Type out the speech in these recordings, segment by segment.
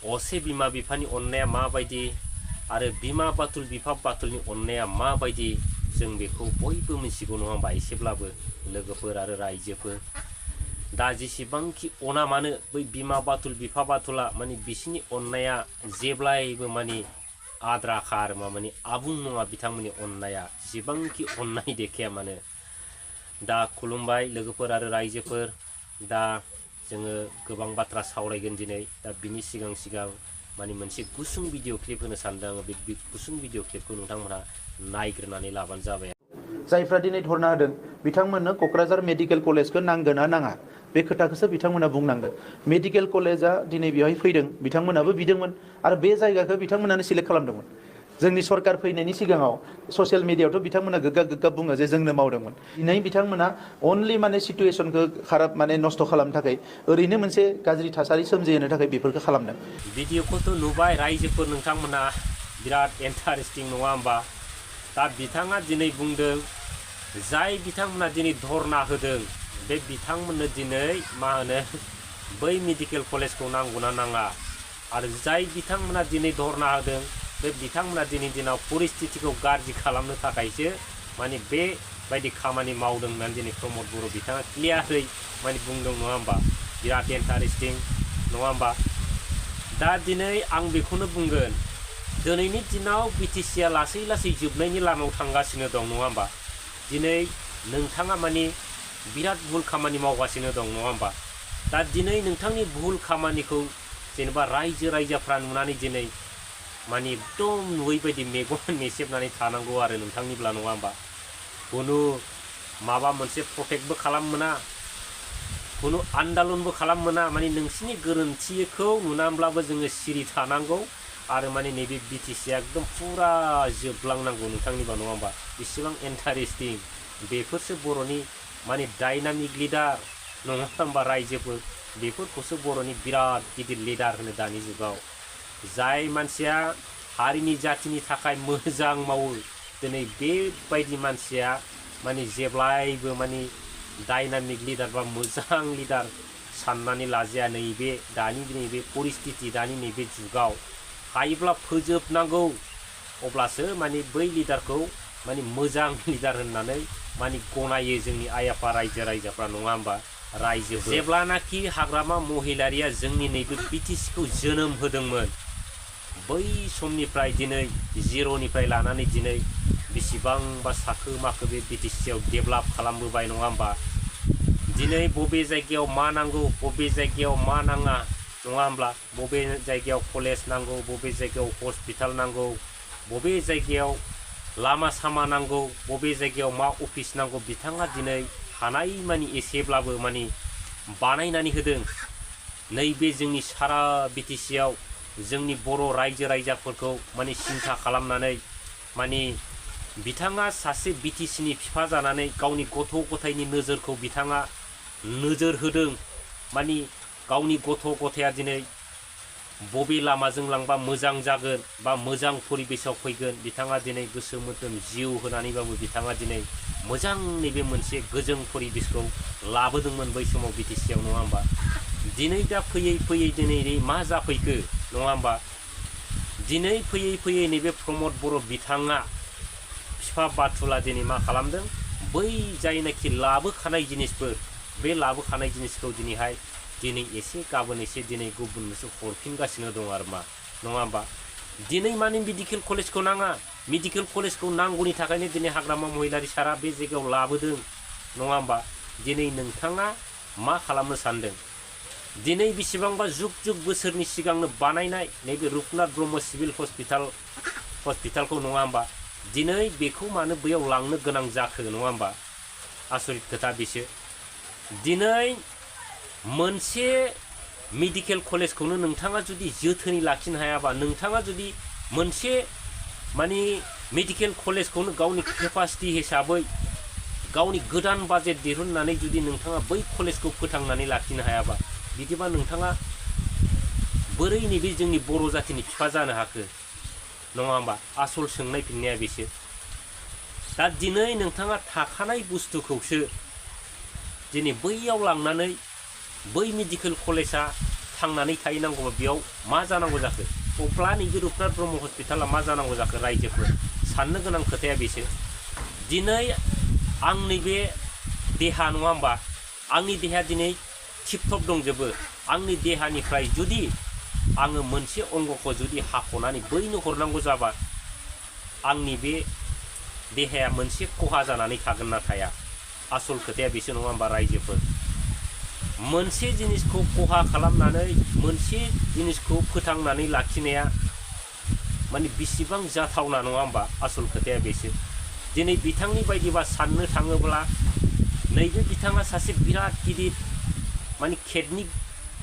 असे बिमा बिफानि अननाया माबायदि आरो बिमा बाथुल बिफा बाथुलनि अननाया माबायदि जों बेखौ बयबो मिथिगौ नङा होमबा एसेब्लाबो लोगोफोर आरो रायजोफोर दा जेसेबांखि अना मानो बै बिमा बाथुल बिफा बाथुला माने बिसिनि अननाया जेब्लायबो माने आद्राखा आरो माने आबुं नङा बिथांमोननि अननाया जेसेबांखि अननाय देखाया मानो दा खुलुमबाय लोगोफोर आरो रायजोफोर दा जोङो गोबां बाथ्रा सावरायगोन दिनै दा बिनि सिगां माने मोनसे गुसुं भिडिअ क्लिप होनो सानदों आङो बे गुसुं भिडिअ क्लिपखौ नोंथांमोनहा नायग्रोनानै लाबानो जाबाय जायफ्रा दिनै धरना होदों बिथांमोननो क'क्राझार मेडिकेल कलेजखौ नांगोन ना नाङा बे खोथाखौसो बिथांमोना बुंनांगोन मेडिकेल कलेजा दिनै बेवहाय फैदों बिथांमोनाबो बिदोंमोन आरो बे जायगाखौ बिथांमोनानो सिलेक्ट खालामदोंमोन जोंनि सरकार फैनायनि सिगाङाव ससियेल मिडियायावथ' बिथांमोना गोग्गा बुङो जे जोंनो मावदोंमोन दिनै बिथांमोना अनलि माने सिटुएसनखौ खाराब माने नस्थ' खालामनो थाखाय ओरैनो मोनसे गाज्रि थासारि सोमजिहोनो थाखाय बेफोरखौ खालामदों भिडिअखौथ' नुबाय रायजोफोर नोंथांमोना बिराद इन्टारेस्टिं नङा होमबा दा बिथाङा दिनै बुंदों जाय बिथांमोना दिनै धरना होदों बे बिथांमोननो दिनै मा होनो बै मेडिकेल कलेजखौ नांगौना नाङा आरो जाय बिथांमोना दिनै धरना होदों बे बिथांमोना दिनै दिनाव परिस्थितिखौ गाज्रि खालामनो थाखायसो माने बेबायदि खामानि मावदों होननानै दिनै प्रमद बर' बिथाङा क्लियारै माने बुंदों नङा होमबा बिराद इन्टारेस्टिं नङा होमबा दा दिनै आं बेखौनो बुंगोन दिनैनि दिनाव बिटिसिआ लासै लासै जोबनायनि लामायाव थांगासिनो दं नङा होमबा दिनै नोंथाङा माने बिराद भुल खामानि मावगासिनो दं नङा होमबा दा दिनै नोंथांनि भुल खामानिखौ जेनेबा रायजोफ्रा नुनानै दिनै माने एकदम नुयै बायदि मेगन मेसेबनानै थानांगौ आरो नोंथांनिब्ला नङा होमबा खुनु माबा मोनसे प्रटेक्टबो खालाम मोना खुनु आन्दालनबो खालाम मोना माने नोंसिनि गोरोन्थिखौ नुनानैब्लाबो जोङो सिरि थानांगौ आरो माने नैबे बिटिसिआ एकदम फुरा जोबलांनांगौ नोंथांनिबा नङा होमबा बेसेबां इन्टारेस्टिं बेफोरसो बर'नि माने डायनामिक लिडार नङा होमबा रायजोफोर बेफोरखौसो बर'नि बिराद गिदिर लिडार होनो दानि जुगाव जाय मानसिया हारिनि जातिनि थाखाय मोजां मावो दिनै बेबायदि मानसिया माने जेब्लायबो माने डायनामिक लिडार बा मोजां लिडार साननानै लाजाया नैबे दानि नैबे परिस्थिति दानि नैबे जुगाव हायोब्ला फोजोबनांगौ अब्लासो माने बै लिडारखौ माने मोजां लिडार होननानै माने गनायो जोंनि आइ आफा रायजोफ्रा नङा होमबा रायजो जेब्लानाखि हाग्रामा महिलारिया जोंनि नैबे बिटिसिखौ जोनोम होदोंमोन बै समनिफ्राय दिनै जिर'निफ्राय लानानै दिनै बेसेबांबा साखो माखो बे बिटिसिआव डेभेलप खालामबोबाय नङा होमबा दिनै बबे जायगायाव मा नांगौ बबे जायगायाव मा नाङा नङा होमब्ला बबे जायगायाव कलेज नांगौ बबे जायगायाव हस्पिटाल नांगौ बबे जायगायाव लामा सामा नांगौ बबे जायगायाव मा अफिस नांगौ बिथाङा दिनै हानाय मानि एसेब्लाबो माने बानायनानै होदों नैबे जोंनि सारा बिटिसिआव जोंनि बर' रायजोफोरखौ माने सिन्था खालामनानै माने बिथाङा सासे बिटिसिनि बिफा जानानै गावनि गथ' गथायनि नोजोरखौ बिथाङा नोजोर होदों माने गावनि गथ' गथाया दिनै बबे लामाजों लांबा मोजां जागोन बा मोजां परिबेसाव फैगोन बिथाङा दिनै गोसो मोदोम जिउ होनानैबाबो बिथाङा दिनै मोजां नैबे मोनसे गोजों परिबेसखौ लाबोदोंमोन बै समाव बिटिसिआव नङा होमबा दिनै दा फैयै दिनै मा जाफैखो नङा होमबा दिनै फैयै नैबे प्रमद बर' बिथाङा बिफा बाथुला दिनै मा खालामदों बै जायनाखि लाबोखानाय जिनिसफोर बे लाबोखानाय जिनिसखौ दिनैहाय दिनै एसे गाबोन एसे दिनै गुबुननोसो हरफिनगासिनो दं आरो मा नङा होमबा दिनै माने मेडिकेल कलेजखौ नाङा मेडिकेल कलेजखौ नांगौनि थाखायनो दिनै हाग्रामा महिलारि सारा बे जायगायाव लाबोदों नङा होमबा दिनै नोंथाङा मा खालामनो सानदों दिनै बेसेबांबा जुग बोसोरनि सिगांनो बानायनाय नैबे रुपनाथ ब्रह्म सिभिल हस्पिटालखौ नङा होमबा दिनै बेखौ मानो बैयाव लांनो गोनां जाखो नङा होमबा आसरित खोथा बेसो दिनै मोनसे मेडिकेल कलेजखौनो नोंथाङा जुदि जोथोनै लाखिनो हायाबा नोंथाङा जुदि मोनसे माने मेडिकेल कलेजखौनो गावनि केपासिटि हिसाबै गावनि गोदान बाजेट दिहुननानै जुदि नोंथाङा बै कलेजखौ फोथांनानै लाखिनो हायाबा बिदिबा नोंथाङा बोरै नैबे जोंनि बर' जातिनि बिफा जानो हाखो नङा होमबा आसल सोंनाय फिननाया बेसो दा दिनै नोंथाङा थाखानाय बुस्थुखौसो दिनै बैयाव लांनानै बै मेडिकेल कलेजा थांनानै थाहैनांगौबा बेयाव मा जानांगौ जाखो अब्ला नैबे रुपनाथ ब्रह्म हस्पिटाला मा जानांगौ जाखो रायजोफोर साननो गोनां खोथाया बेसो दिनै आंनि बे देहा नङा होमबा आंनि देहाया दिनै थिप-थप दंजोबो आंनि देहानिफ्राय जुदि आङो मोनसे अंगखौ जुदि हाख'नानै बैनो हरनांगौ जाबा आंनि बे देहाया मोनसे खहा जानानै थागोन ना थाया आसल खोथाया बेसो नङा होमबा रायजोफोर मोनसे जिनिसखौ खहा खालामनानै मोनसे जिनिसखौ फोथांनानै लाखिनाया माने बेसेबां जाथावना नङा होमबा आसल खोथाया बेसो दिनै बिथांनि बायदिबा साननो थाङोब्ला नैबे बिथाङा सासे बिराद गिदिर माने किडनि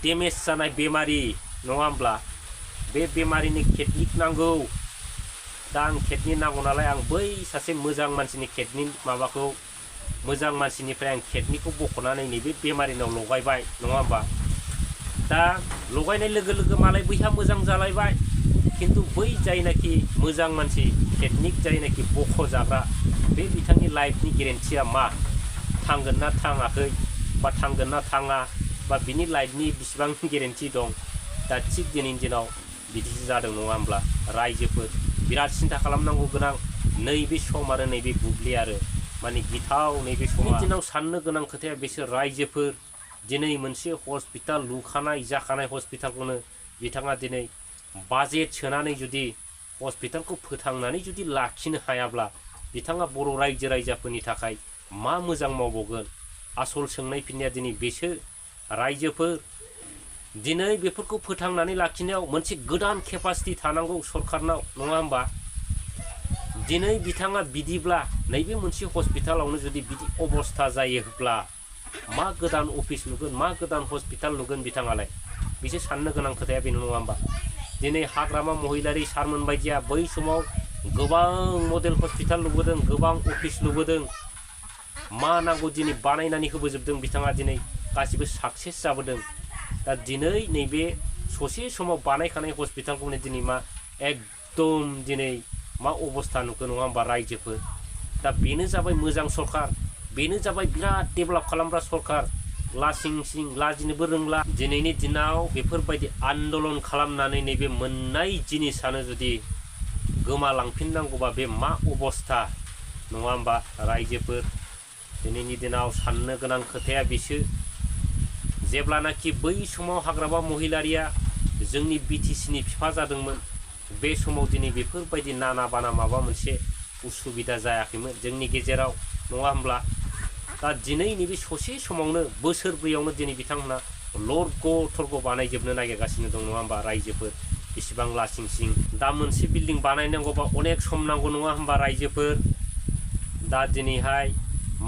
डेमेज जानाय बेमारि नङा होमब्ला बे बेमारिनि किडनि नांगौ दा आं किडनि नांगौ नालाय आं बै सासे मोजां मानसिनि किडनि माबाखौ मोजां मानसिनिफ्राय आं किडनिखौ बख'नानै नैबे बेमारिनाव लगायबाय नङा होमबा दा लगायनाय लोगो लोगो मालाय बैहा मोजां जालायबाय खिन्थु बै जायनाखि मोजां मानसि किडनि जायनाखि बख'जाग्रा बे बिथांनि लाइफनि गेरेन्टिया मा थांगोन ना थाङाखै बा थांगोन ना थाङा बा बिनि लाइफनि बेसेबां गेरेन्टि दं दा थिग दिनैनि दिनाव बिदिसो जादों नङा होमब्ला रायजोफोर बिराद सिन्था खालामनांगौ गोनां नैबे सम आरो नैबे बुब्लि आरो माने गिथाव नैबे समनि दिनाव साननो गोनां खोथाया बिसोर रायजोफोर दिनै मोनसे हस्पिटाल लुखानाय जाखानाय हस्पिटालखौनो बिथाङा दिनै बाजेट सोनानै जुदि हस्पिटालखौ फोथांनानै जुदि लाखिनो हायाब्ला बिथाङा बर' रायजो राजाफोरनि थाखाय मा मोजां मावबावगोन आसल सोंनाय फिननाया दिनै बेसो रायजोफोर दिनै बेफोरखौ फोथांनानै लाखिनायाव मोनसे गोदान केपासिटि थानांगौ सरकारनाव नङा होमबा दिनै बिथाङा बिदिब्ला नैबे मोनसे हस्पिटालावनो जुदि बिदि अबस्था जायोब्ला मा गोदान अफिस लुगोन मा गोदान हस्पिटाल लुगोन बिथाङालाय बिसो साननो गोनां खोथाया बेनो नङा होमबा दिनै हाग्रामा महिलारि सारमोन बायदिया बै समाव गोबां मडेल हस्पिटाल लुबोदों गोबां अफिस लुबोदों मा नांगौ दिनै बानायनानै होबोजोबदों बिथाङा दिनै गासिबो साक्सेस जाबोदों दा दिनै नैबे ससे समाव बानायखानाय हस्पिटालखौनो दिनै मा एकदम दिनै मा अबस्था नुखो नङा होमबा रायजोफोर दा बेनो जाबाय मोजां सरकार बेनो जाबाय बिराद डेभेलप खालामग्रा सरकार लासिं सिं लाजिनोबो रोंला दिनैनि दिनाव बेफोरबायदि आन्दलन खालामनानै नैबे मोननाय जिनिसानो जुदि गोमालांफिननांगौबा बे मा अबस्था नङा होमबा रायजोफोर दिनैनि दिनाव साननो गोनां खोथाया बिसो जेब्लानाखि बै समाव हाग्रामा महिलारिया जोंनि बिटिसिनि बिफा जादोंमोन बे समाव दिनै बेफोरबायदि नाना बाना माबा मोनसे उसुबिदा जायाखैमोन जोंनि गेजेराव नङा होमब्ला दा दिनै नैबे ससे समावनो बोसोरब्रैयावनो दिनै बिथांमोना लरग' थरग' बानायजोबनो नागिरगासिनो दं नङा होमबा रायजोफोर बेसेबां लासिं सिं दा मोनसे बिल्डिं बानायनांगौबा अनेक सम नांगौ नङा होमबा रायजोफोर दा दिनैहाय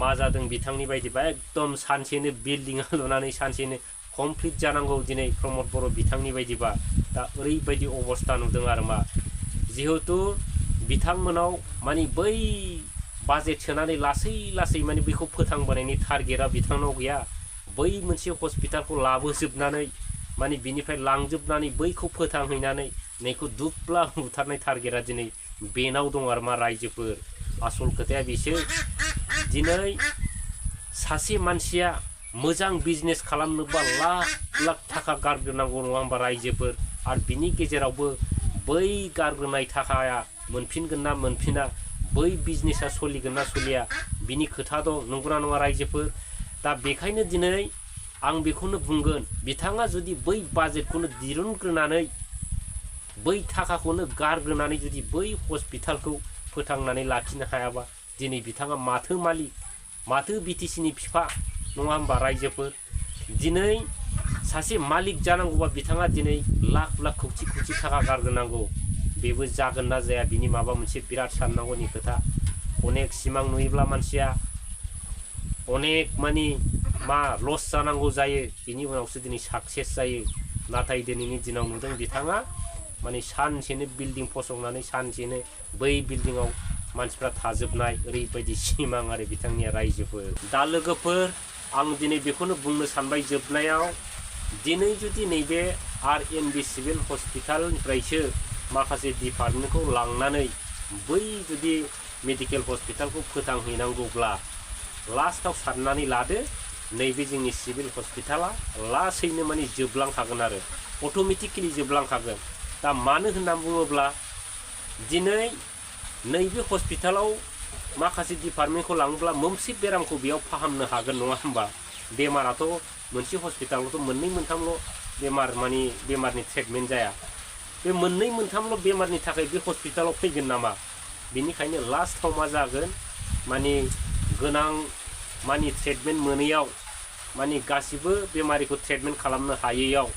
मा जादों बिथांनि बायदिबा एकदम सानसेनो बिल्डिंआ लुनानै सानसेनो कमप्लिट जानांगौ दिनै प्रमद बर' बिथांनि बायदिबा दा ओरैबायदि अबस्था नुदों आरो मा जिहेथु बिथांमोनाव माने बै बाजेट सोनानै लासै लासै माने बेखौ फोथांबोनायनि टारगेटआ बिथांनाव गैया बै मोनसे हस्पिटालखौ लाबोजोबनानै माने बिनिफ्राय लांजोबनानै बैखौ फोथांहैनानै नैखौ दुब्ला बुथारनाय टारगेटआ दिनै बेनाव दं आरो मा रायजोफोर आसल खोथाया बिसो दिनै सासे मानसिया मोजां बिजनेस खालामनोबा लाख लाख थाखा गारग्रोनांगौ नङा होमबा रायजोफोर आरो बिनि गेजेरावबो बै गारग्रोनाय थाखाया मोनफिनगोन ना मोनफिना बै बिजनेसा सोलिगोन ना सोलिया बिनि खोथा दं नंगौना नङा रायजोफोर दा बेखायनो दिनै आं बेखौनो बुंगोन बिथाङा जुदि बै बाजेटखौनो दिरुनग्रोनानै बै थाखाखौनो गारग्रोनानै जुदि बै हस्पिटालखौ फोथांनानै लाखिनो हायाबा दिनै बिथाङा माथो मालिक माथो बिटिसिनि बिफा नङा होमबा रायजोफोर दिनै सासे मालिक जानांगौबा बिथाङा दिनै लाख लाख खौथि खौथि थाखा गारग्रोनांगौ बेबो जागोन ना जाया बिनि माबा मोनसे बिराद साननांगौनि खोथा अनेक सिमां नुयोब्ला मानसिया अनेक मानि मा लस जानांगौ जायो बिनि उनावसो दिनै साक्सेस जायो नाथाय दिनैनि दिनाव नुदों बिथाङा माने सानसेनो बिल्डिं फसंनानै सानसेनो बै बिल्डिंआव मानसिफ्रा थाजोबनाय ओरैबायदि सिमां आरो बिथांनिया रायजोफोर दा लोगोफोर आं दिनै बेखौनो बुंनो सानबाय जोबनायाव दिनै जुदि नैबे आर.एन.बि. सिभिल हस्पिटालनिफ्रायसो माखासे डिपार्टमेन्टखौ लांनानै बै जुदि मेडिकेल हस्पिटालखौ फोथांहैनांगौब्ला लास्टआव साननानै लादो नैबे जोंनि सिभिल हस्पिटाला लासैनो माने जोबलांखागोन आरो अट'मेटिकेलि जोबलांखागोन। दा मानो होनना बुङोब्ला दिनै नैबे हस्पिटालाव माखासे डिपार्टमेन्टखौ लाङोब्ला मोनसे बेरामखौ बेयाव फाहामनो हागोन नङा होमबा? बेमाराथ' मोनसे हस्पिटालावथ' मोननै मोनथामल' बेमारनि ट्रिटमेन्ट जाया। बे मोननै मोनथामल' बेमारनि थाखाय बे हस्पिटालाव फैगोन नामा? बेनिखायनो लास्टआव मा जागोन माने गोनां माने ट्रिटमेन्ट मोनैयाव माने गासिबो बेमारिखौ ट्रिटमेन्ट खालामनो हायैयाव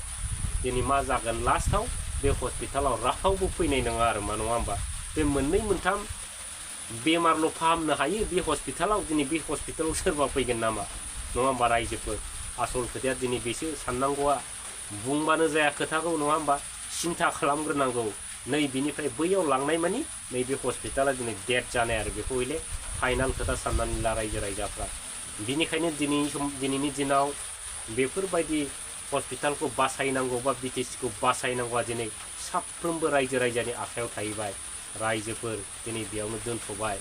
दिनै मा जागोन लास्टआव बे हस्पिटालाव रावबो फैनाय नङा आरो मा नङा होमबा? बे मोननै मोनथाम बेमारल' फाहामनो हायो बे हस्पिटालाव, दिनै बे हस्पिटालाव सोरबा फैगोन नामा नङा होमबा रायजोफोर? आसल खोथाया दिनै बेसो साननांगौआ, बुंबानो जाया खोथाखौ नङा होमबा? सिन्था खालामग्रोनांगौ। नै बिनिफ्राय बैयाव लांनाय मानि नैबे हस्पिटाला दिनै डेड जानाय आरो बेखौ हयले फाइनाल खोथा साननानै ला रायजो राजाफ्रा। बिनिखायनो दिनैनि दिनाव बेफोरबायदि हस्पिटालखौ बासायनांगौ बा बिटिसिखौ बासायनांगौआ दिनै साफ्रोमबो रायजो राजानि आखायाव थाहैबाय। रायजोफोर दिनै बेयावनो दोनथ'बाय।